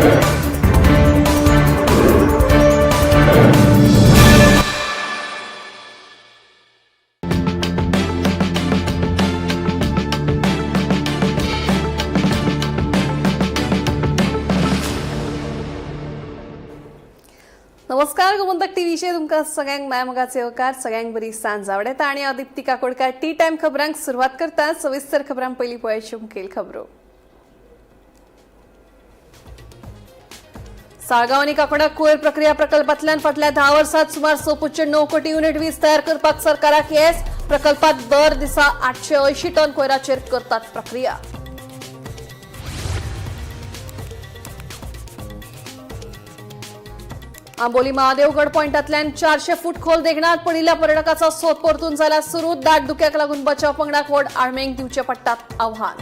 नमस्कार, गोमंतक टीव्हीचेर तुमकां सगळ्यांक मायामोगाचो येवकार. सगळ्यांक बरी सांज आवडटा आनी हांव दीप्ती काकोडकार टी टायम खबरांक सुरवात करता. सविस्तर खबरां पयलीं पळयाच्यो मुखेल खबरो. साळगांव आनी काकोडा कोयर प्रक्रिया प्रकल्पांतल्यान फाटल्या 10 वर्सात सुमार 6.9 कोटी युनिट वीज तयार करपाक सरकाराक येस. प्रकल्पात दर दिसा 880 टन कोयराचेर करतात प्रक्रिया. आंबोली महादेवगड पॉयंटांतल्यान 400 फूट खोल देगणात पडिल्ल्या पर्यटकाचो सोद परतून जाला सुरू. दाट धुक्याक लागून बचाव पंगडाक व्हड आळमेंक दिवचे पडटात आव्हान.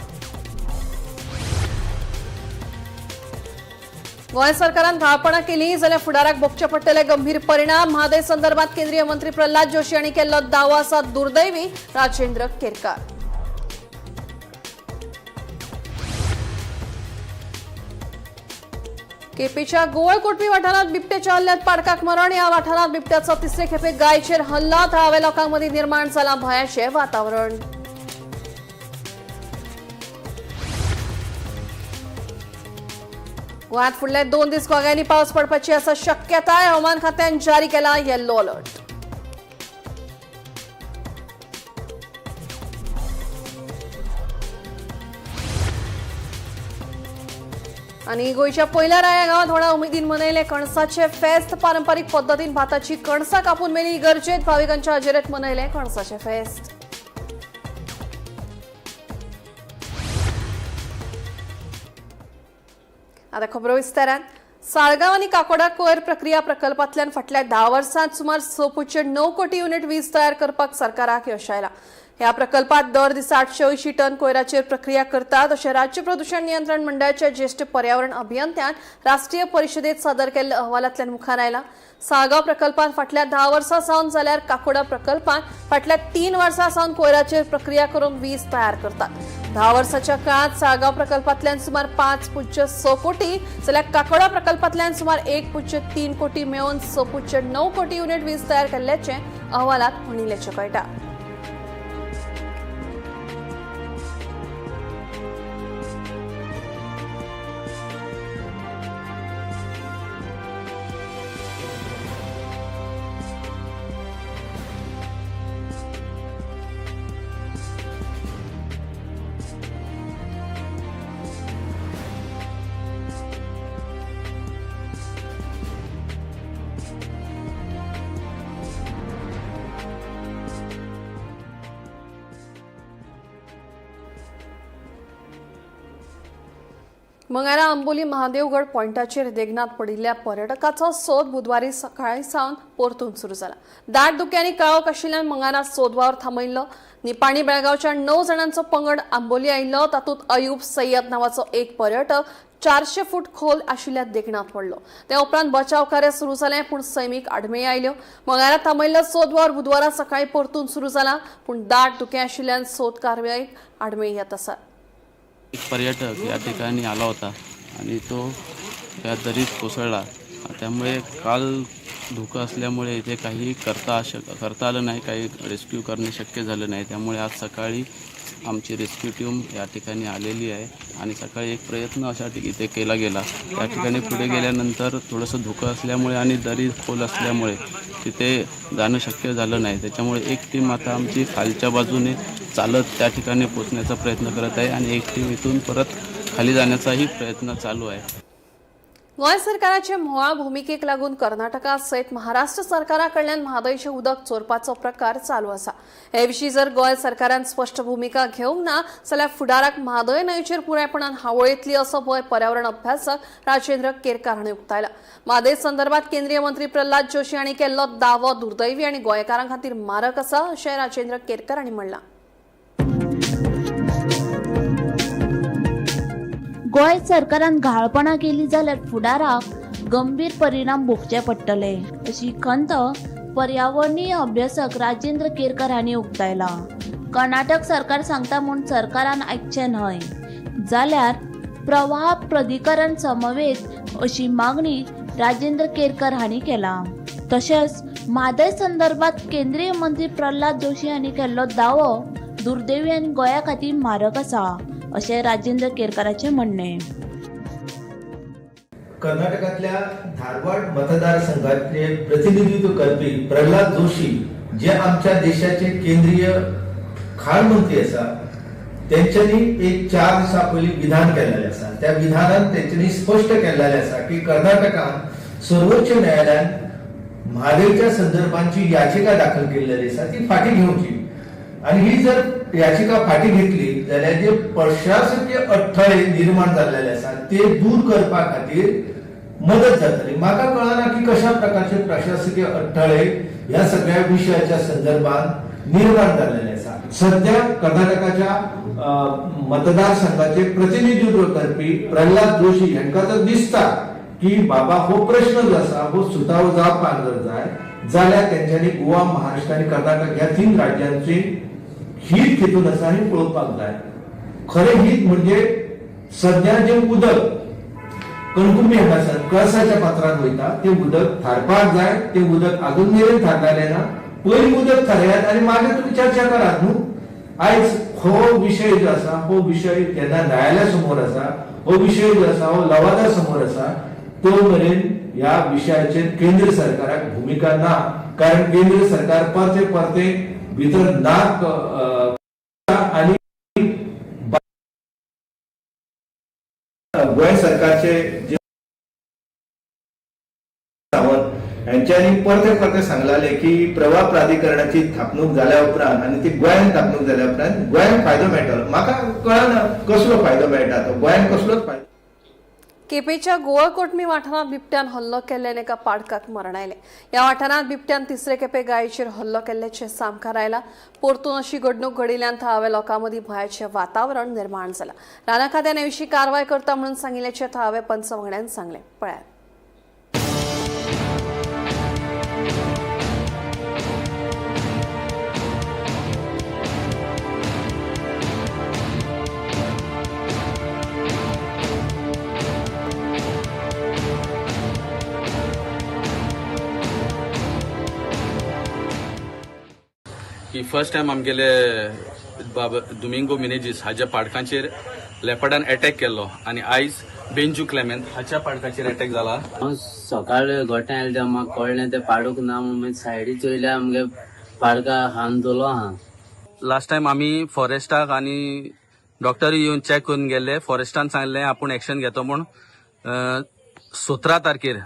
गोंय सरकारान घाळपणां केली जाल्यार फुडाराक भोगचे पडटले गंभीर परिणाम. म्हादय संदर्भात केंद्रीय मंत्री प्रल्हाद जोशी हांणी केल्लो दावो आसा दुर्दैवी. राजेंद्र केरकार. केपेच्या गोवळकोटवी वाठारांत बिबट्याच्या हल्ल्यात पाडकाक मरण. ह्या वाठारांत बिबट्याचो तिसरे खेपे गायचेर हल्ला. थळाव्या लोकांमध्ये निर्माण जाला भंयाचें वातावरण. गोंयांत फुडले 2 दीस घोग्यांनी पावस पडपाची आसा शक्यताय. हवामान खात्यान जारी केला येल्लो अलर्ट. आणि गोंयच्या पयल्या राया गांवात व्हडा उमेदीन मनयले कणसाचे फेस्त. पारंपरीक पद्दतीन भाताची कणसां कापून मेली इगर्जेत. भाविकांच्या हजेरेत मनयले कणसाचे फेस्त. आता खबरो विस्तारान. साळगांव आनी काकोडा कोयर प्रक्रिया प्रकल्पांतल्यान फाटल्या 10 वर्सांत सुमार 6.9 कोटी युनिट वीज तयार करपाक सरकाराक यश आयलां. ह्या प्रकल्पात दर दिसा 880 टन कोयराचेर प्रक्रिया करतात अशें राज्य प्रदूषण नियंत्रण मंडळाच्या ज्येष्ठ पर्यावरण अभियंत्यान राष्ट्रीय परिशदेत सादर केल्ल्या अहवालांतल्यान मुखार आयलां. साळगांव प्रकल्पांत फाटल्या 10 वर्सां सावन जाल्यार काकोडा प्रकल्पांत फाटल्या 3 वर्सां सावन कोयराचेर प्रक्रिया करून वीज तयार करतात. 10 वर्साच्या काळात साळगांव प्रकल्पांतल्यान सुमार 5.6 कोटी जाल्यार काकोडा प्रकल्पांतल्यान सुमार 1.3 कोटी मेळून 6.9 कोटी युनिट वीज तयार केल्ल्याचें अहवालात म्हणिल्ल्याचें कळटा. मंगळारा आंबोली महादेवगड पॉयंटाचेर देगणात पडिल्ल्या पर्यटकाचो सोद बुधवारी सकाळी सावन परतून सुरू जाला. दाट धुक्यांनी काळोख आशिल्ल्यान मंगळारा सोद वावर थांबयल्लो. निपाणी बेळगांवच्या 9 जाणांचो पंगड आंबोली आयिल्लो. तातूंत अयूब सय्यद नांवाचो एक पर्यटक 400 फूट खोल आशिल्ल्या देगणात पडलो. त्या उपरांत बचाव कार्य सुरू जालें, पूण सैमीक आडमेळी आयल्यो. मंगळारा थांबयल्लो सोद वावर बुधवारा सकाळी परतून सुरू जाला, पूण दाट धुकें आशिल्ल्यान सोद कारवायेक आडमेळी येत आसात. एक पर्यटक या ठिकाणी आला होता आणि तो या दरीत कोसळला. त्यामुळे काल धुकं असल्यामुळे इथे काही करता आलं नाही, काही रेस्क्यू करणे शक्य झालं नाही. त्यामुळे आज सकाळी आमची रेस्क्यू टीम या ठिकाणी आलेली आहे आणि सकाळी एक प्रयत्न अशा इथे केला गेला. त्या ठिकाणी पुढे गेल्यानंतर थोडंसं धुकं असल्यामुळे आणि दरी खोल असल्यामुळे तिथे जाणं शक्य झालं नाही. त्याच्यामुळे एक टीम आता आमची खालच्या बाजूने चालत त्या ठिकाणी पोचण्याचा प्रयत्न करत आहे आणि एक टीम इथून परत खाली जाण्याचाही प्रयत्न चालू आहे. गोंय सरकाराचे म्होंवाळ भुमिकेक लागून कर्नाटका सयत महाराष्ट्र सरकारा कडल्यान म्हादयचें उदक चोरपाचो प्रकार चालू आसा. हे विशीं जर गोंय सरकारान स्पश्ट भुमिका घेवंक ना जाल्यार फुडाराक म्हादय न्हंयचेर पुरायपणान हावळ येतली असो भंय पर्यावरण अभ्यासक राजेंद्र केरकार हांणी उक्तायला. म्हादय संदर्भात केंद्रीय मंत्री प्रल्हाद जोशी हांणी केल्लो दावो दुर्दैवी आनी गोंयकारां खातीर मारक आसा अशें राजेंद्र केरकार हांणी म्हणलां. गोंय सरकारान घाळपणां केली जाल्यार फुडाराक गंभीर परिणाम भोगचे पडटले अशी खंत पर्यावरणीय अभ्यासक राजेंद्र केरकर हांणी उक्तायला. कर्नाटक सरकार सांगता म्हूण सरकारान आयकचें न्हय जाल्यार प्रवाह प्राधिकरण समवेत अशी मागणी राजेंद्र केरकर हांणी केला. तशेंच म्हादय संदर्भात केंद्रीय मंत्री प्रल्हाद जोशी हांणी केल्लो दावो दुर्दैवी आनी गोंया खातीर मारक आसा अशें राजेंद्र केरकराचें म्हणणें. कर्नाटकातल्या धारवाड मतदारसंघाचे प्रतिनिधित्व करपी प्रल्हाद जोशी जे आमच्या देशाचे केंद्रीय खाण मंत्री आसा, तेंच्यांनी एक 4 दिसां पयलीं विधान केल्लें आसा. त्या विधानान तेंच्यांनी स्पश्ट केल्लें आसा की कर्नाटकान सर्वोच्च न्यायालयान म्हादयच्या संदर्भात जी याचिका दाखल केल्लेली आसा ती फाटीं घेवची आनी ही जर याचिका फाटीं घेतली जाल्यार जे प्रशासकीय अडथळे निर्माण जाल्लेले आसा ते दूर करपा खातीर मदत जातली. म्हाका कळना की कशा प्रकारचे प्रशासकीय अडथळे ह्या सगळ्या विशयाच्या संदर्भात निर्माण जाल्लेले आसा. सध्या कर्नाटकाच्या मतदारसंघाचे प्रतिनिधित्व करपी प्रल्हाद जोशी हांकां तर दिसता की बाबा हो प्रश्न जो आसा हो सुटावो जावपाक जर जाय जाल्यार तेंच्यांनी गोवा, महाराष्ट्र आनी कर्नाटक ह्या 3 राज्यांची हित हितून आसा हें पळोवपाक जाय. खरें हित म्हणजे सध्या जें उदक कणकुंबी हांगासर कळसाच्या पात्रांत वयता तें उदक थारपाक जाय. तें उदक अजून मेरेन थारलेलें ना. पयलीं उदक थारयात आनी मागीर तुमी चर्चा करात न्हू. आयज हो विशय जो आसा हो विशय जेन्ना न्यायालया समोर आसा, हो विशय जो आसा हो लवादा समोर आसा, तो मेरेन ह्या विशयाचेर केंद्र सरकाराक भुमिका ना. कारण केंद्र सरकार परते परते भितर नाक आनी गोंय सरकारचे जे सावंत यांच्यांनी परते परते सांगलाले की प्रवाह प्राधिकरणाची थापणूक जाल्या उपरांत आनी ती गोंयान थापणूक जाल्या उपरांत गोंयांक फायदो मेळटलो. म्हाका कळना कसलो फायदो मेळटा तो, गोंयांक कसलोच फायदो. केपेच्या गोवा कोटमी वाठारांत बिबट्यान हल्लो केल्ल्यान एका पाडकाक मरण आयलें. ह्या वाठारांत बिबट्यान तिसरे खेपे गायचेर हल्लो केल्ल्याचें सामकार आयलां. परतून अशी घडणूक घडिल्ल्यान थळाव्या लोकां मदीं भंयाचें वातावरण निर्माण जालां. राना खात्यान हे विशीं कारवाय करता म्हणून सांगिल्ल्याचें थळाव्या पंच वांगड्यान सांगलें. पळयात. की फर्स्ट टायम आमगेले बाब दुमिंगो मिनेजीस हाज्या पाडकांचेर लेपर्डान अटॅक केल्लो आनी आयज बेंजू क्लेमेंत हाच्या पाडकाचेर अटॅक जाला. हांव सकाळ गोठ्यां आयलें तेन्ना म्हाका कळ्ळें तें पाडूक ना म्हणून सायडी चोयल्या आमगे पाडका खावन आहा. लास्ट टायम आमी फॉरेस्टाक आनी डॉक्टर येवन चॅक करून गेल्ले. फॉरेस्टान सांगलें आपूण एक्शन घेतो म्हूण. 17 तारखेर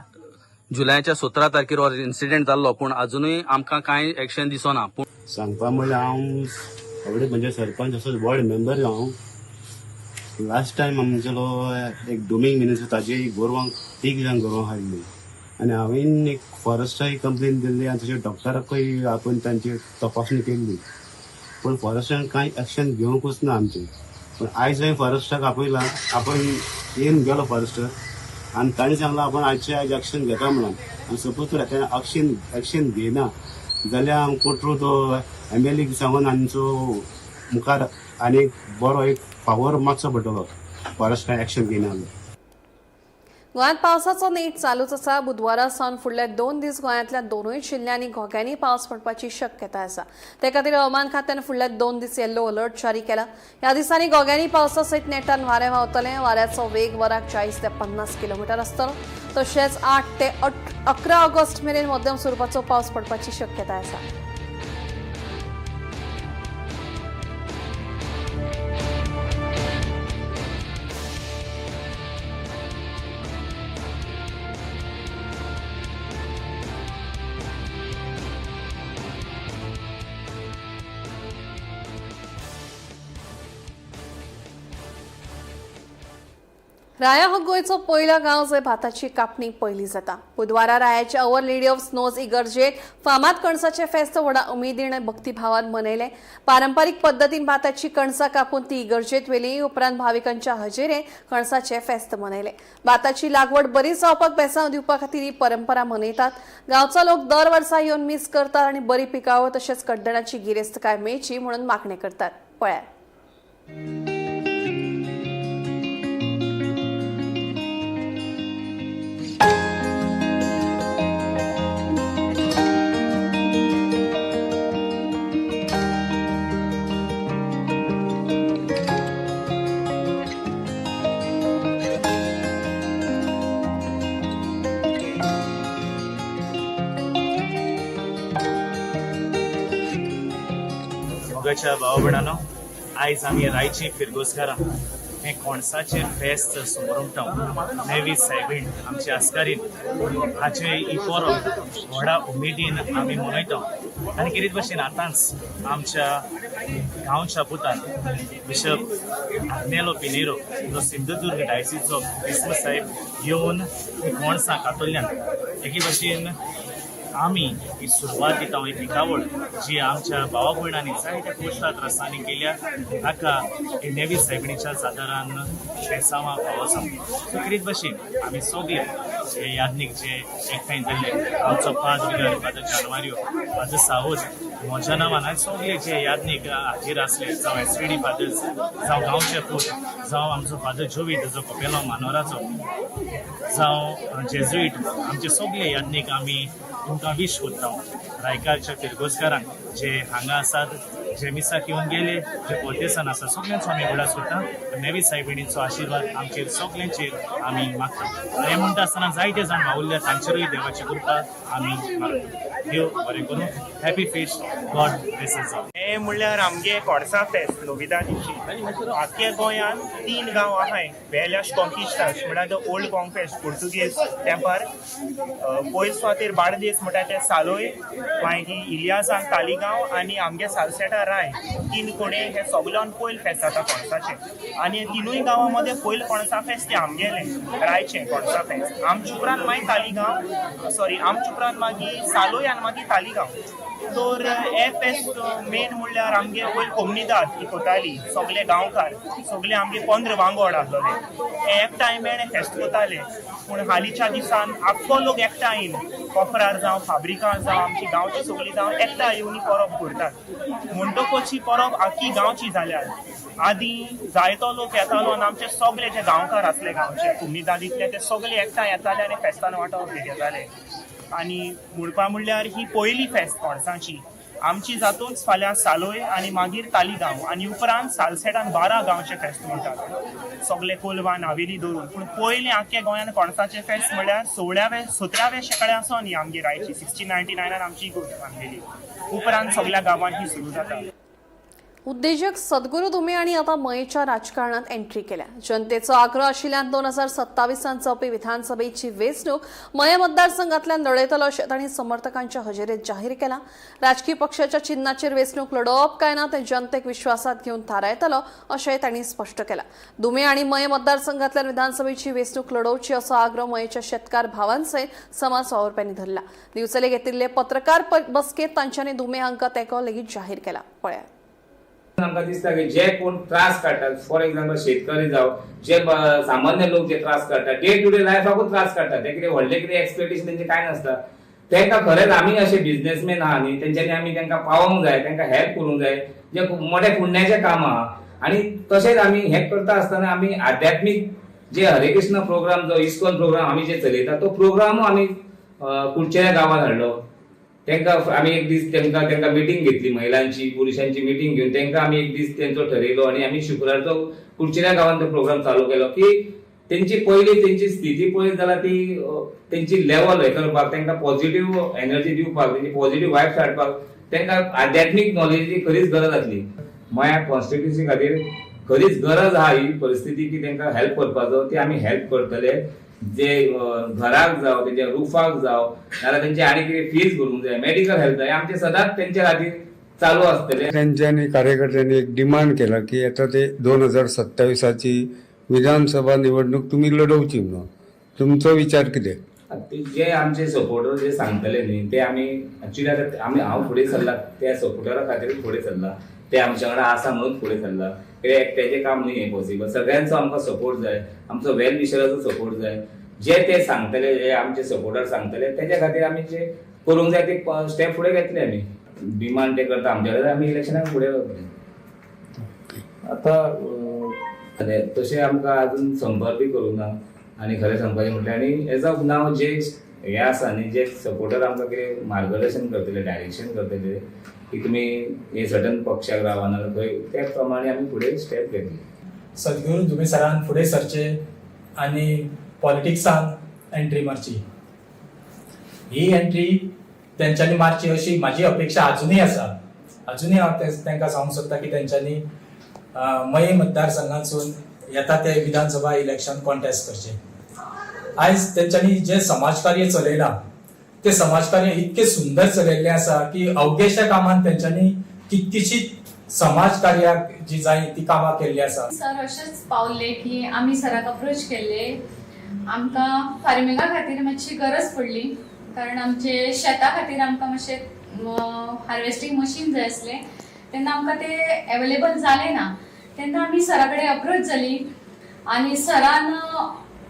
जुलयाच्या 17 तारखेर हो इन्सिडेंट जाल्लो, पूण अजुनूय आमकां कांय एक्शन दिसना. पूण सांगपा म्हणल्यार हांव आवडे म्हणजे सरपंच असो वॉर्ड मेंबर हांव. लास्ट टायम आमचेलो एक डोमिंग मिनिस्टर ताजी गोरवांक 3 जाण गोरवां हाडली आनी हांवें एक फॉरेस्टाक कंप्लेन दिल्ली आनी तशें डॉक्टराकूय आपोवन तांची तपासणी केल्ली, पूण फॉरेस्टान कांय एक्शन घेवंकूच ना आमचें. पूण आयज हांवें फॉरेस्टाक आपयला, आपण येवन गेलो फॉरेस्टर आनी ताणें सांगलां आपण आयचे आयज एक्शन घेता म्हणून. आनी सपोज तर ताणें एक्शन घेयना जाल्यार आम कोटरू तो एम एल एक सांगून आमचो मुखार आनी एक बरो एक फावर मागचो पडटलो फॉरेस्टान एक्शन घेयना जाल्यार. गोंयांत पावसाचो नेट चालूच आसा. बुधवारा सावन फुडले 2 दीस गोंयांतल्या 2 जिल्ल्यांनी घोग्यांनी पावस पडपाची शक्यताय आसा. ते खातीर हवामान खात्यान फुडले 2 दीस येल्लो अलर्ट जारी केला. ह्या दिसांनी घोग्यांनी पावसा सयत नेटान वारें व्हांवतलें. वाऱ्याचो वेग वराक 40 ते 50 किलोमिटर आसतलो. तशेंच 8 ते 11 ऑगस्ट मेरेन मध्यम स्वरुपाचो पावस पडपाची शक्यताय आसा. राया हो गोंयचो पयलो गांव जंय भाताची कापणी पयली जाता. बुधवारा रायाचे our lady of snows इगर्जेत फामाद कणसाचे फेस्त व्हडा उमेदीन आनी भक्तिभावान मनयले. पारंपारीक पद्दतीन भाताची कणसां कापून ती इगर्जेत व्हेली. उपरांत भाविकांच्या हजेरेन कणसाचे फेस्त मनयले. भाताची लागवड बरी जावपाक बेसांव दिवपा खातीर ही परंपरा मनयतात. गांवचो लोक दर वर्सा येवन मीस करतात आनी बरी पिकावळ तशेंच कड्डणाची गिरेस्तकाय मेळची म्हणून मागणें करतात. पळयात. मोगाच्या भावा भयणांनो, आयज आमी रायची फिरगोजकारां हें कोणसाचें फेस्त समरमता. नेवी सायबीण आमची आस्कारीन हाचे ही परब व्हडा उमेदीन आमी मनयता. आनी कितें भशेन आतांच आमच्या गांवच्या पुतान बिशप आग्नेलो पिनेरो, जो सिंधुदुर्ग डायसीचो बिस्म साहेब, येवन ही कोणसां कातरल्यान एके भशेन आमी ही सुरवात दिता. ही पिकावळ जी आमच्या भावा भयणांनी जायत्या कोश्टा त्रासांनी केल्या, ताका ही नेवी सायबिणीच्या सादारण बेसांवां फावो जावं. सो कितें भशेन आमी सगळे जे याज्ञीक जे एकठांय जाल्ले, आमचो पाद विगार फादर जानुवारियो, फादर सावज, म्हज्या नांवान आनी सगळे जे याज्ञीक हाजीर आसले, जावं एसपीडी फादर्स, जावं गांवचे पूत, जावं आमचो फादर जोवीत जो कपेलो मानोराचो, जावं जेजुईट, आमचे सगळे याज्ञीक आमी तुमकां विश करता. रायकारच्या फिरगोजकारांक जे हांगा आसात, जे मिसाक येवन गेले, जे परदेसान आसा, सगल्यांचो आमी उगडास करता. नेवी सायबिणीचो आशिर्वाद आमचेर सगल्यांचेर आमी मागता. आनी हें म्हणटा आसतना जायते जाण वावुरल्या, तांचेरूय देवाची कृपा आमी मागता. देव बरें करूं. Happy feast. God bless. हें म्हणल्यार आमगे कोणसा फेस्त नोविदादीची. आख्या गोंयांत तीन गांव आहाय वेल्याश कॉन्किस्टास, म्हणल्यार the old conquest पुर्तुगेज तेंपार. पयले सुवातेर बार्देस म्हणटा ते सालोय, मागीर इलियासान तालिगांव आनी आमगे सालसेटा राय. तीन कोणे हे सगल्यान पयलें फेस्त जाता कोणसाचें. आनी तिनूय गांवां मदें पयलें कोणसा फेस्त तें आमगेलें रायचें कोणसा फेस्त. आमचे उपरांत मागीर तालिगांव, सॉरी, आमचे उपरांत मागीर सालोय आनी मागीर तालिगांव. तर हे फेस्त मेन म्हणल्यार आमगे वयर कोमनिदाद ही कोताली. सगले गांवकार, सगले आमगे 15 वांगोड आसलेले, हे एकठांय मेळ्ळे फेस्त कोताले. पूण हालींच्या दिसान आख्खो लोक एकठांय येवन कोफरार जावं, फाब्रिकां जावं, आमची गांवची सगळीं जावं, एकठांय येवन ही परब करतात. म्हणटकच ही परब आख्खी गांवची जाल्यार आदीं जायतो लोक येतालो आनी आमचे सगळे जे गांवकार आसले, गांवचे कोमनिदादींतले, ते सगळे एकठांय येताले आनी फेस्तान वांटो घेताले. आनी म्हणपा म्हणल्यार ही पयली फेस्त कोणसाची आमची जातूच फाल्यां सालोय आनी मागीर तालिगांव आनी उपरांत सालसेटान 12 गांवचे फेस्त म्हणटात, सगळे कोलवा नावेली धरून. पूण पयलें आख्या गोंयान कोणसाचें फेस्त म्हळ्यार 16व्या 17व्या शेंकड्या सावन ही आमगे रायची 1699नान आमची इगर्ज बांदलेली. उपरांत सगळ्या गांवांत ही सुरू जाता. उद्देजक सद्गुरू धुमे हांणी आता मयेच्या राजकारणात एंट्री केल्या. जनतेचो आग्रह आशिल्ल्यान 2027 जावपी विधानसभेची वेंचणूक मये मतदारसंघातल्यान लढयतलो अशें तांणी समर्थकांच्या हजेरेत जाहीर केला. राजकीय पक्षाच्या चिन्हाचेर वेंचणूक लढोवप काय ना ते जनतेक विश्वासात घेवन थारायतलो अशेंय तांणी स्पश्ट केलां. धुमे हांणी मये मतदारसंघातल्यान विधानसभेची वेंचणूक लढोवची असो आग्रह मयेच्या शेतकार भावांसयत समाज वावुरप्यांनी धरला. दिवचले घेतिल्ले पत्रकार बसकेत तांच्यांनी धुमे हांकां तेंको लेगीत जाहीर केला. पळयात. आमकां दिसता की जे कोण त्रास काडटात, फॉर एक्झाम्पल शेतकरी जावं, जे सामान्य लोक जे त्रास काडटात, डे टू डे लायफाकूच त्रास काडटात, ते कितें व्हडले कितें एक्सपेक्टेशन तेंचे कांय नासता. तांकां खरेंच आमी अशे बिझनेसमॅन आहा न्ही, तेंच्यांनी आमी तांकां पावोंक जाय, तांकां हेल्प करूंक जाय, जे खूब मोठे पुण्याचें काम आहा. आनी तशेंच आमी हें करता आसतना आमी आध्यात्मीक जे हरे कृष्ण प्रोग्राम, जो इस्कॉन प्रोग्राम आमी जे चलयता, तो प्रोग्रामूय आमी कुडचेल्या गांवांत हाडलो. तांकां आमी एक दीस तांकां मिटींग घेतली, महिलांची पुरुषांची मिटींग घेवन तांकां आमी एक दीस तेंचो ठरयलो आनी आमी शुक्रारचो कुडचेल्या गांवांत तो प्रोग्राम चालू केलो की तेंची पयली तेंची स्थिती पळयत जाल्यार ती तेंची लेवल हे करपाक, तांकां पॉझिटिव्ह एनर्जी दिवपाक, तेंची पॉझिटिव्ह वायब्स हाडपाक तांकां आध्यात्मीक नॉलेजीची खरीच गरज आसली. मया कॉन्स्टिट्युन्सी खातीर खरीच गरज आहा ही परिस्थिती की तांकां हेल्प करपाचो, ती आमी हेल्प करतले. जे घराक जावं, तेंच्या रुफाक जावं, नाजाल्यार तेंचे आनी कितें फीज भरूंक जाय, मेडिकल हेल्प जाय, आमचे सदांच तेंच्या खातीर चालू आसतले. त्यांच्यानी कार्यकर्त्यांनी एक डिमांड केला की आता ते 2027ची विधानसभा निवडणूक तुम्ही लढवची म्हणून. तुमचो विचार कितें? ते जे आमचे सपोर्टर जे सांगतले न्ही, ते आमी एक्चुली आतां आमी हांव फुडें सरला त्या सपोर्टरा खातीर फुडें सरला. ते आमच्या वांगडा आसा म्हणून फुडें सरला. कित्याक एकट्याचें काम न्ही हें पॉसिबल. सगळ्यांचो आमकां सपोर्ट जाय, आमचो वेल विशराचो सपोर्ट जाय. जे ते सांगतले, जे आमचे सपोर्टर सांगतले, तेच्या खातीर आमी जे करूंक जाय ते स्टेप फुडें घेतले. आमी डिमांड ते करता आमच्या कडेन, आमी इलेक्शनाक फुडें वतले. आता आनी तशें आमकां अजून संपर्क बी करूंक ना. आनी खरें सांगपाचें म्हटल्यार आनी एज ऑफ नाव जे हे आसा न्ही, जे सपोर्टर आमकां कितें मार्गदर्शन करतले, डायरेक्शन करतले की तुमी हे सर्टन पक्षाक रावा नाजाल्यार खंय, त्या प्रमाणे आमी फुडें स्टेप घेतले. सद्गुरू धुमे सरान फुडें सरचें आनी पॉलिटिक्सान एंट्री मारची, ही एंट्री तेंच्यांनी मारची अशी म्हाजी अपेक्षा आजुनूय आसा. अजुनूय हांव तांकां सांगूंक सोदता की तेंच्यांनी मये मतदारसंघातसून येता ते विधानसभा इलेक्शन कॉन्टेस्ट करचें. आयज तेंच्यांनी जें समाजकार्य चलयलां तें समाजकार्य इतकें सुंदर चलयल्लें आसा की अवघेशा कामान तेंच्यांनी कितकीशीच समाज कार्याक जी जाय ती कामां केल्ली आसा. सर अशेंच पावले की आमी सराक अप्रोच केल्ले. आमकां फार्मिंगा खातीर मातशी गरज पडली, कारण आमचे शेता खातीर आमकां मातशें हार्वेस्टींग मशीन जाय आसलें. तेन्ना आमकां तें एवेलेबल जालें ना. तेन्ना आमी सरा कडेन अप्रोच जाली आनी सरान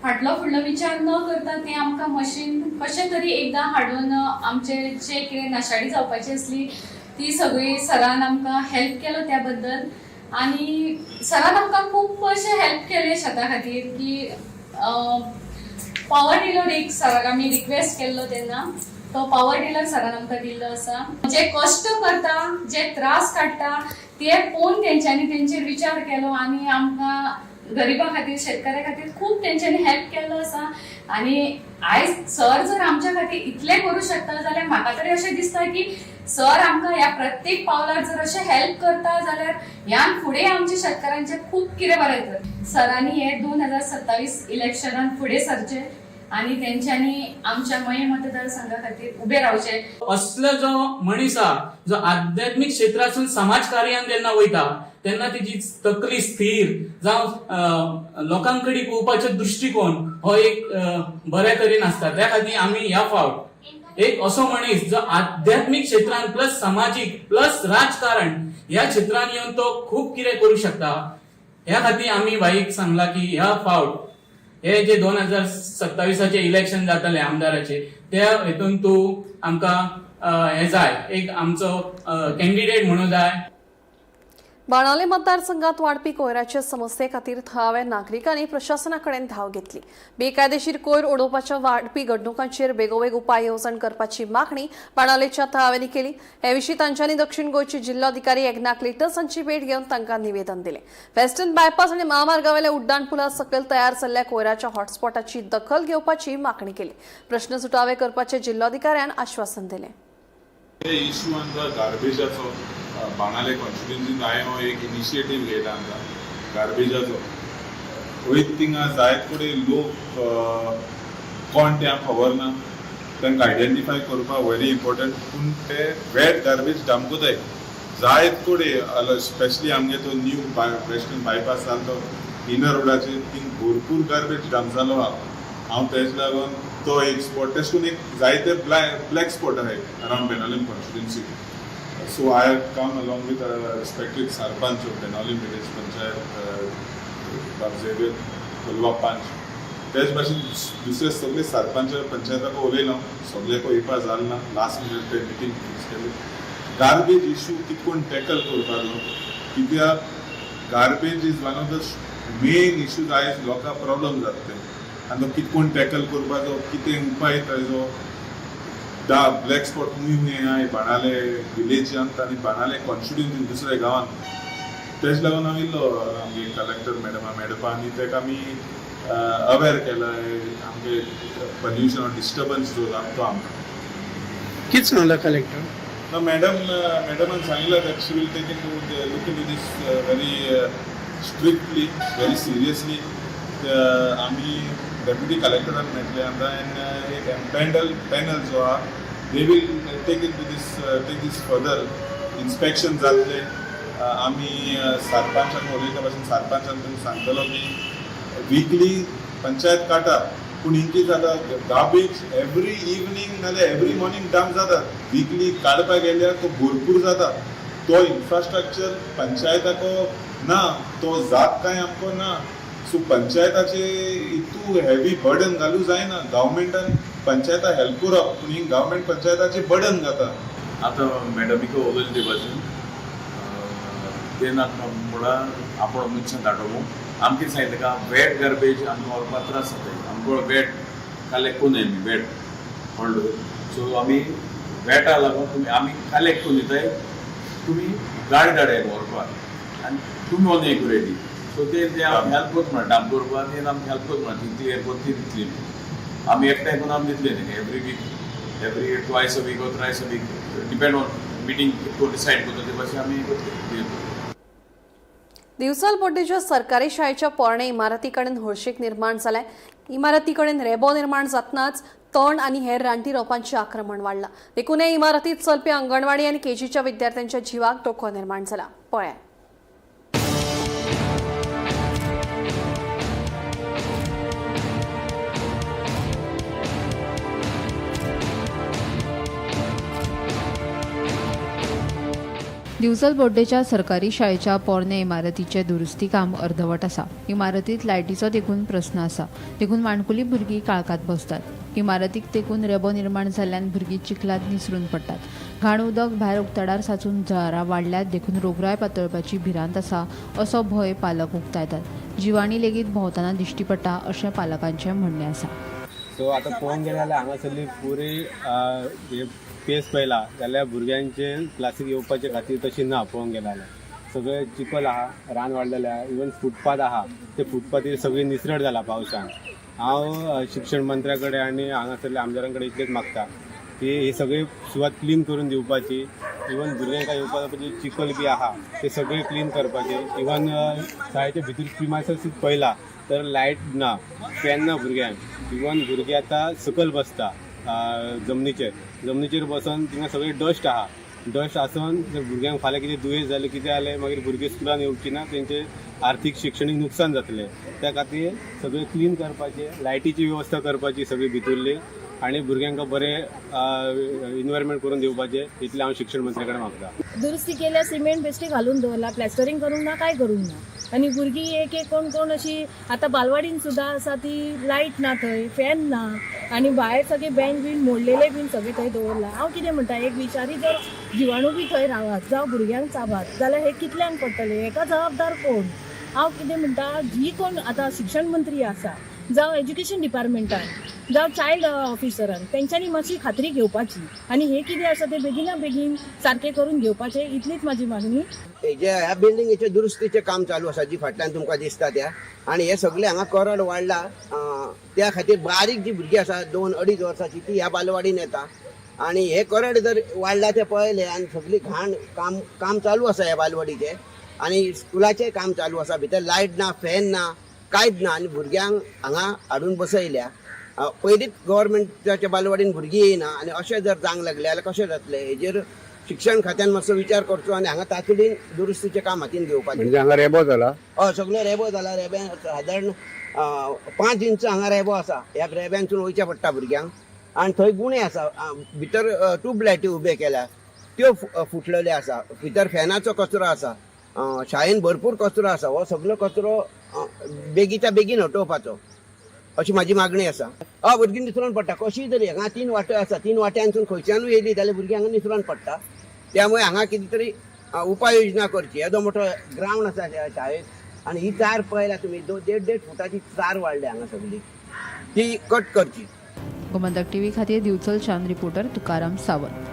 फाटलो फुडलो विचार न करता तें आमकां मशीन कशें तरी एकदां हाडून आमचे जे कितें नाशाडी जावपाची आसली ती सगळी सरान आमकां हेल्प केलो त्या बद्दल. आनी सरान आमकां खूब अशें हेल्प केलें शेता खातीर की पावर टिलर एक सराक आमी रिक्वेस्ट केल्लो तेन्ना तो पावर टिलर सरान आमकां दिल्लो आसा. जे कश्ट करता, जे त्रास काडटा ते पळोवन तेंच्यांनी तेंचेर विचार केलो आनी आमकां गरिबां खातीर, शेतकऱ्या खातीर खूब तेंच्यांनी हेल्प केल्लो आसा. आनी आयज सर जर आमच्या खातीर इतलें करूं शकता जाल्यार म्हाका तरी अशें दिसता की सर आमकां ह्या प्रत्येक पावलार जर अशें हेल्प करता जाल्यार ह्यान फुडें आमच्या शेतकऱ्यांचें खूब कितें बरें जातलें. सरांनी हे 2027 इलेक्शनान फुडें सरचें आनी तेंच्यांनी आमच्या मये मतदारसंघा खातीर उबें रावचें. असलो जो मनीस आहा जो आध्यात्मीक क्षेत्रासून समाज कार्यान जेन्ना वयता तेन्ना तेजी तकली स्थिर जावं लोकां कडेन पळोवपाचो दृश्टिकोन हो एक बऱ्या तरेन आसता. त्या खातीर आमी ह्या फावट एक असो मनीस जो आध्यात्मीक क्षेत्रान प्लस समाजीक प्लस राजकारण ह्या क्षेत्रान येवन तो खूब कितें करूं शकता, ह्या खातीर आमी भाईक सांगला की ह्या फावट हे जे 2027 इलेक्शन जातले आमदाराचे त्या हेतून तूं आमकां हे जाय, एक आमचो कॅन्डिडेट म्हणून जाय. बाणावले मतदारसंघात वाडपी कोयराचे समस्ये खातीर थळाव्या नागरिकांनी प्रशासना कडेन धांव घेतली. बेकायदेशीर कोयर उडोवपाच्या वाडपी घडणुकांचेर बेगोबेग उपाय येवजण करपाची मागणी बाणावलेच्या थळाव्यांनी केली. हे विशीं तांच्यांनी दक्षिण गोंयचे जिल्लोधिकारी एग्ना क्लिटस हांची भेट घेवन तांकां निवेदन दिलें. वेस्टर्न बायपास आनी महामार्गावेल्या उड्डाण पुला सकयल तयार जाल्ल्या कोयराच्या हॉटस्पॉटाची दखल घेवपाची मागणी केली. प्रश्न सुटावे करपाचे जिल्लोधिकाऱ्यान आश्वासन दिलें. इशू आमकां गार्बेजाचो बाणाले कॉन्स्टिट्युन्सीन हांवें हो एक इनिशिएटीव घेयला आमकां गार्बेजाचो. वयत थिंगा जायत कडेन लोक कोण ते आमकां खबर ना, तांकां आयडेंटिफाय करपाक व्हेरी इम्पॉर्टंट. पूण ते वेट गार्बेज डंप जायत कडेन, स्पेशली आमगे तो न्यू वेस्टर्न बायपास जालो तो इनर रोडाचेर थिंग भरपूर गार्बेज डंप जालो आहा. हांव तेज लागून तो एक स्पॉट तेश करून एक जायते ब्लॅक स्पॉट आहाय around Benaulim constituency. So I have come along with respected sarpanch of Benaulim village panchayat, Bab Xavier Kolwa Panch. तेच भाशेन दुसरे सगळे सरपंच पंचायताक उलयलो, सगळ्याक येवपा जालें ना. लास्ट मिनट ते मिटींग फिक्स केली. गार्बेज इशू कितें करून टॅकल करपाचो, कित्याक garbage is one of the main issues. आयज लोकांक प्रॉब्लम जाता ते आनी तो कितें करून टॅकल करपाचो, कितें उपाय ताजो. दा ब्लॅक स्पॉट खंय खंय आहाय बाणाले विलेजांत आनी बाणाले कॉन्स्टिट्युन्सीन दुसऱ्या गांवांत. तेज लागून हांव येयल्लो आमगे कलेक्टर मॅडमा मेळपा आनी ताका आमी अवेर केला आमगे पॉल्युशन डिस्टर्बन्स जो जाता तो आमकां. कित सांगला कलेक्टर? No, madam, मॅडमान सांगितलं that she will take into look into this very strictly, very seriously. आमी डेप्युटी कलेक्टरान मेळटले आतां आनी एक एम्पॅनल पॅनल जो आहा, they will take this further. Inspection जातलें. आमी सरपंचान उलयता भाशेन सरपंचान तुमकां सांगतलो की विकली पंचायत काडटा, पूण हिंग कितें जाता, गार्बेज एवरी इवनींग नाल्यार एवरी मॉर्निंग डंप जाता. विकली काडपाक गेल्यार तो भरपूर जाता. तो इन्फ्रास्ट्रक्चर पंचायताको ना, तो जात काय आमकां ना. सो पंचायताचे इतू हेवी बर्डन घालूं जायना. गव्हर्मेंटान पंचायता हेल्प करप, पूण हिंग गव्हर्मेंट पंचायताचे बर्डन जाता. आतां मॅडमीक उलयले ते भाशेन तेन्ना म्हणल्यार आपूण मनशां धाडो. आमकां कितें सांगितलें का वेट गार्बेज आमकां व्हरपाक त्रास जाताय. आमकां वेट कलेक्ट करून आमी वेट व्हडलो, सो आमी वेटा लागून तुमी आमी कलेक्ट करून दिताय, तुमी गाडी धाडाय व्हरपाक आनी तुमी वचून हें करूया ती. सो ते ते आमकां हेल्प करता म्हणा, डंप करपाक ते आमकां हेल्प करता म्हणा, ती क्लियर करून ती दितली. आमी एकठांय करून आमी दितले तेंकां every week, every twice a week or thrice a week, depend on meeting कितको डिसायड करता ते भाशेन आमी करतले. दिवचल बोड्डेच्या सरकारी शाळेच्या पोरणे इमारतीकडेन हळशीक निर्माण जालें. इमारतीकडेन रेबो निर्माण जातनाच तण आनी हेर रानटी रोपांचें आक्रमण वाडलां. देखून हे इमारतीत चलपी अंगणवाडी आनी केजीच्या विद्यार्थ्यांच्या जिवाक धोको निर्माण जाला. पळयात. दिवचल बोड्डेच्या सरकारी शाळेच्या पोरणे इमारतीचें दुरुस्ती काम अर्दवट आसा. इमारतीत लायटीचो देखून प्रस्न आसा, देखून माणकुली भुरगीं काळखांत बसतात. इमारतीक तेकून रेबो निर्माण जाल्ल्यान भुरगीं चिखलांत निसरून पडटात. घाण उदक भायर उक्ताडार साचून जळारां वाडल्यात, देखून रोगराय पातळपाची भिरांत आसा असो भंय पालक उक्तायतात. जिवाणी लेगीत भोंवतना दिश्टी पडटा अशें पालकांचें म्हणणें आसा. सो आतां पळोवंक गेलें जाल्यार हांगासरली पुरी पेस पळयला जाल्यार भुरग्यांचे क्लासीक येवपाचे खातीर तशी ना. पळोवंक गेलें जाल्यार सगळें चिखल आहा, रान वाडलेलें आहा, इवन फुटपाथ आहा ते फुटपाथीर सगळी निसरट जाला पावसान. हांव शिक्षण मंत्र्या कडेन आनी हांगासरल्या आमदारां कडेन इतलेंच मागता की ही सगळी सुवात क्लीन करून दिवपाची. इवन भुरग्यांक येवपाक चिखल बी आहा ते सगळें क्लीन करपाचें. इवन शाळेच्या भितर प्रिमायसीस पळयला तर लायट ना, फॅन ना भुरग्यांक. इवन भुरगीं आतां सकयल बसता जमनीचेर, जमनीचेर बसून थिंगा सगळें डस्ट आहा. डस्ट आसून जर भुरग्यांक फाल्यां कितें दुयेंस जालें कितें जालें मागीर भुरगीं स्कुलान येवची ना, तेंचें आर्थीक शिक्षणीक नुकसान जातलें. त्या खातीर सगळें क्लीन करपाचें, लायटीची वेवस्था करपाची सगळी भितरली आनी भुरग्यांक बरें इनवायरमेंट करून दिवपाचें, इतलें हांव शिक्षण मंत्र्या कडेन मागता. दुरुस्ती केल्या, सिमेंट बेश्टी घालून दवरला, प्लास्टरिंग करूंक ना, कांय करूंक ना. आनी भुरगीं एक एक कोण कोण अशी आतां बालवाडीन सुद्दां आसा ती लायट ना, थंय फॅन ना आनी भायर सगळे बँच बीन मोडलेले बीन सगळे थंय दवरला. हांव कितें म्हणटा, एक विशारी जर जिवाणू बी थंय रावात जावं भुरग्यांक चाबात जाल्यार हे कितल्यांक पडटलें, हेका जबाबदार कोण? हांव कितें म्हणटा, जी कोण आतां शिक्षण मंत्री आसा जावं एज्युकेशन डिपार्टमेंटान जावं चायल्ड ऑफिसरान तेंच्यांनी मातशी खात्री घेवपाची आनी हे कितें आसा तें बेगिना बेगीन सारकें करून घेवपाचें, इतलीच म्हाजी मागणी. जे ह्या बिल्डिंगेचे दुरुस्तीचें काम चालू आसा जी फाटल्यान तुमकां दिसता त्या, आनी हे सगळे हांगा करड वाडला त्या खातीर बारीक जी भुरगीं आसा 2-2.5 वर्सांची ती ह्या बालवाडीन येता आनी हे करड जर वाडला ते पळयले आनी सगळी घाण काम काम चालू आसा ह्या बालवाडीचें आनी स्कुलाचें काम चालू आसा. भितर लायट ना, फॅन ना, कांयच ना आनी भुरग्यांक हांगा हाडून बसयल्या. पयलींच गव्हर्मेंटाच्या बालवाडीन भुरगीं येयना आनी अशें जर जावंक लागलें जाल्यार कशें जातलें हेजेर शिक्षण खात्यान मातसो विचार करचो आनी हांगा तातडीन दुरुस्तीचें काम हातीन घेवपाचें. म्हणजे हांगा रेबो जाला? हय, सगळो रेबो जाला. रेब्यान सादारण 5 इंच हांगा रेबो आसा. ह्या रेब्यानसून वयचें पडटा भुरग्यांक आनी थंय गुणे आसा, भितर ट्यूबलायटी उबे केल्या त्यो फुटलेल्यो आसा, भितर फॅनाचो कचरो आसा, शाळेन भरपूर कचरो आसा. हो सगळो कचरो बेगीच्या बेगीन हटोवपाचो अशी म्हाजी मागणी आसा. हय, भुरगीं निसरून पडटा कशीय तरी. हांगा 3 वाट्यो आसा, 3 वाट्यांसून खंयच्यानूय येयली जाल्यार भुरगीं हांगा निसरून पडटा. त्यामुळे हांगा कितें तरी उपाय योजना करची. येदो मोठो ग्रावंड आसा शाळेंत आनी ही चार पळयल्या तुमी 1.5-1.5 फुटाची चार वाडल्या हांगा सगळी, ती कट करची. गोमंतक टीव्ही खातीर दिवचलच्यान रिपोर्टर तुकाराम सावंत.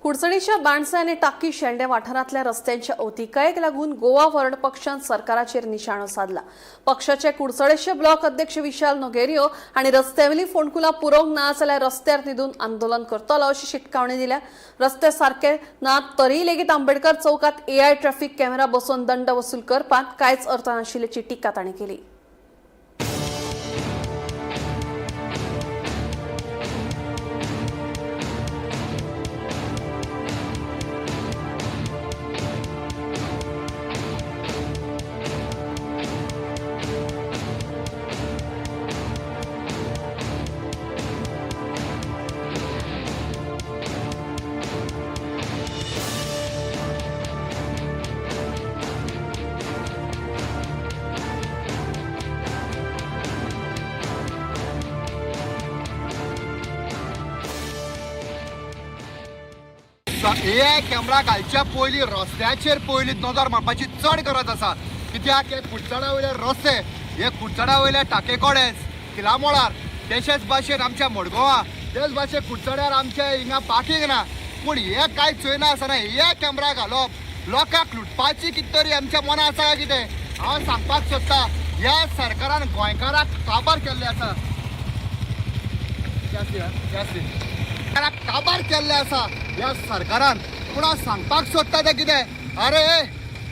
कुडचडीच्या बाणसा आनी टाकी शेल्डें वाठारांतल्या रस्त्यांच्या अवतिकायेक लागून गोवा फॉरवर्ड पक्षान सरकाराचेर निशाणो सादला. पक्षाचे कुडचडेचे ब्लॉक अध्यक्ष विशाल नोगेरियो हांणी रस्त्यावेली फोंडकुलां पुरोवंक ना जाल्यार रस्त्यार न्हिदून आंदोलन करतलो अशी शिटकावणी दिल्या. रस्ते सारके ना तरी लेगीत आंबेडकर चौकात एआय ट्रॅफिक कॅमेरा बसोवन दंड वसूल करपांत कांयच अर्थ नाशिल्ल्याची टिका तांणी केली. एआय कॅमेरा घालच्या पयलीं रस्त्याचेर पयलीं नजर मारपाची चड गरज आसा. कित्याक हे कुडचडा वयले रस्ते, हे कुडचडा वयले टाके कडेच किलामोळार, तशेंच भाशेन आमच्या मडगांवां, तेच भाशेन कुडचड्यार आमच्या हिंगा पार्कींग ना. पूण हे कांय चोयना आसतना एआय कॅमेरा घालप लोकांक लुटपाची कितें तरी आमच्या मनां आसा काय कितें? हांव सांगपाक सोदता ह्या सरकारान गोंयकाराक काबार केल्ले आसा. काबार केल्ले आसा ह्या सरकारान. पूण हांव सांगपाक सोदता तें कितें, अरे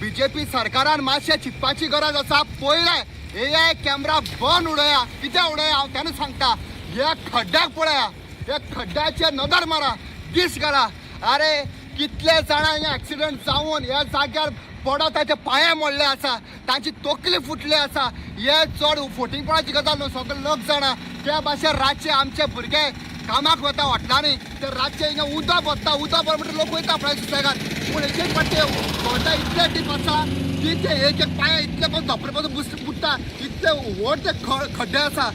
बीजेपी सरकारान मातशें चिंतपाची गरज आसा. पयलें एआय कॅमरा बंद उडया, कितें उडया हांव तेन्ना सांगता. ह्या खड्ड्याक पळया, ह्या खड्ड्याचेर नदर मारा, दीस घाला. अरे कितले जाणां हे एक्सिडंट जावन ह्या जाग्यार पडत ताचे पांये मोडले आसा, तांची तकली फुटली आसा. हे चड फोटिंगपणाची गजाल न्हू, सगळे लोक जाणा. त्या भाशेन रातचे आमचे भुरगे कामाक वता हॉटलांनी, ते रातचे हिंगा उदक भरता, उदक भर म्हणटा लोक वयता आपल्या सुसेगाद. पूण एक एक फावटी खड्डे इतले डीप आसा की ते एक एक पांये इतले पण धोपरे पासून बुडटा, इतले व्हड ते खड्डे आसा.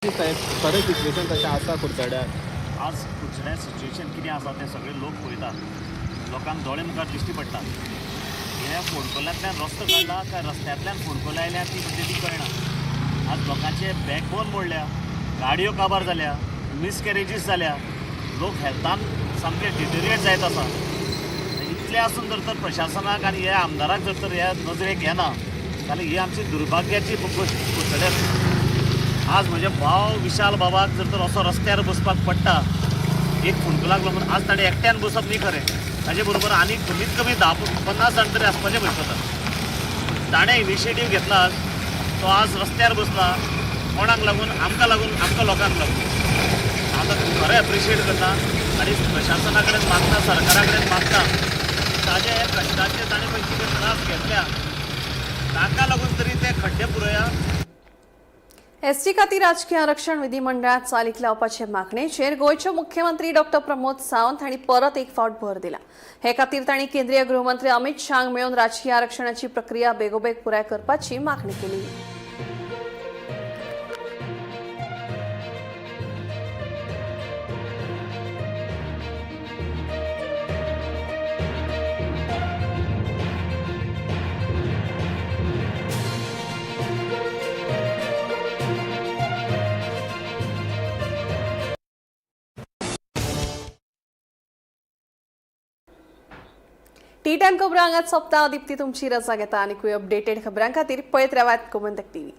साहेब, खरें सिच्युएशन तशें आसा कुडचड्यार? आज कुडचड्यार सिच्युएशन कितें आसा तें सगळे लोक पळयतात, लोकांक दोळे मुखार दिश्टी पडटा. हे फोंडकुलांतल्यान रस्तो काडला काय रस्त्यांतल्यान फोंडकुलां आयल्या ती म्हणजे ती कळना. आज लोकांचे बॅकबोन मोडल्या, गाडयो काबार जाल्या, मिसकॅरेजीस जाल्या, लोक हेल्थान सामके डिटेरिएट जायत आसा. इतलें आसून जर तर प्रशासनाक आनी ह्या आमदाराक जर तर ह्या नजरेक येना जाल्यार ही आमची दुर्भाग्याची गोश्ट कुडचड्यार. आज म्हज्या भाव विशाल बाबाक जर तर असो रस्त्यार बसपाक पडटा एक फोंडकुलाक लागून, आज ताणें एकट्यान बसप न्ही खरें, ताजे बरोबर आनी कमीत कमी 10-50 जाण तरी आसपाचें पडटा. ताणें इनिशिएटीव घेतला, तो आज रस्त्यार बसला. कोणाक लागून? आमकां लागून, आमकां लोकांक लागून. आतां खरें एप्रिशिएट करता आनी प्रशासना कडेन मागता, सरकारा कडेन मागता, ताजे हे कश्टाचे ताणें पळय कितें त्रास घेतल्या ताका लागून तरी ते खड्डे पुरोया. एसटी खातीर राजकीय आरक्षण विधिमंडळात चालीक लावपाचे मागणेचेर गोंयचे मुख्यमंत्री डॉ प्रमोद सावंत हांणी परत एक फावट भर दिला. हे खातीर तांणी केंद्रीय गृहमंत्री अमित शाह मेळून राजकीय आरक्षणाची प्रक्रिया बेगोबेग पुराय करपाची मागणी केली. टी टायम खबरां हांगाच सोंपता. दीप्ती तुमची रजा घेता आनीकूय अपडेटेड खबरां खातीर पळयत रावात गोमंतक टीव्ही.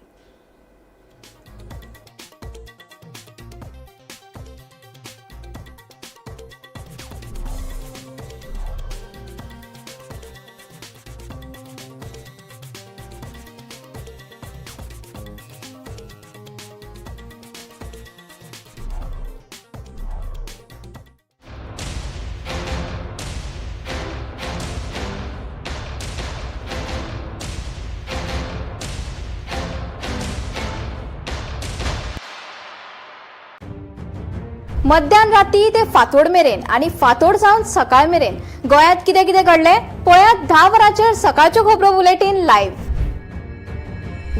मध्यान राती ते फांतोड मेरेन आनी फांतोड जावन सकाळ मेरेन गोंयांत कितें कितें घडलें पळयात 10 वरांचेर सकाळच्यो खबरो बुलेटीन लायव्ह.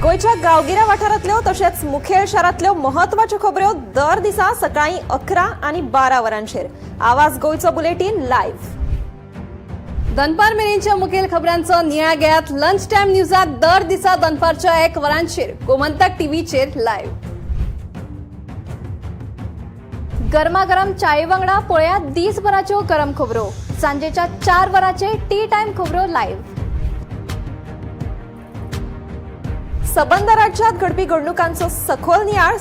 गोंयच्या गांवगिऱ्या वाठारांतल्यो तशेंच मुखेल शारांतल्यो म्हत्वाच्यो खबऱ्यो दर दिसा सकाळीं 11 आनी 12 वरांचेर आवाज गोंयचो बुलेटीन लायव्ह. दनपार मेरेनच्या मुखेल खबरांचो नियाळ घेयात लंच टायम न्यूजात दर दिसा दनपारच्या 1 वरांचेर गोमंतक टीव्हीचेर लायव्ह. गरमागरम चाये वांगडा पळयात दिसभराच्यो गरम खबरो सांजेच्या 4 वरांचेर टी टायम खबरो लायव्ह. सबंद राज्यात घडपी घडणुकांचो सखोल नियाळ.